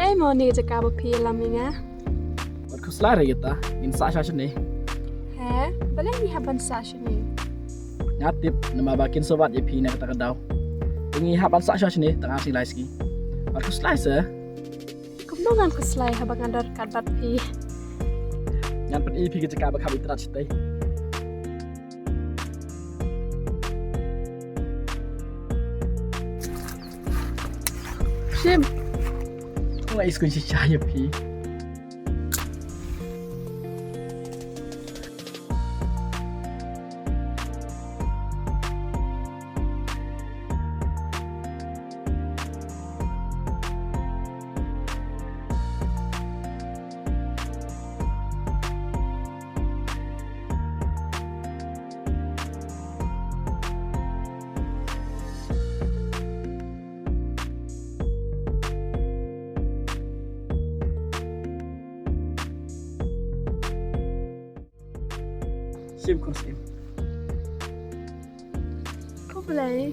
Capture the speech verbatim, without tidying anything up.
Ei mo, ni jaka ba phi lam ïa nga. Wat khuslai re kita, ngin sah sha shane. He, balei ngi hap ban sah shane? Nga tip namar ba kin sah bad ïa phi na kata ka daw. Ngi hap ban sah sha shane tang ar sngi lai sngi. Wat khuslai se. Kumno ngan khuslai haba nga don ryngkat bad phi? Ngan pyni ïa phi ka jaka ba kham itynnad shatei. Shim. Nga iskuin shisha ïa phi. Shim, kong Shim. Khublei.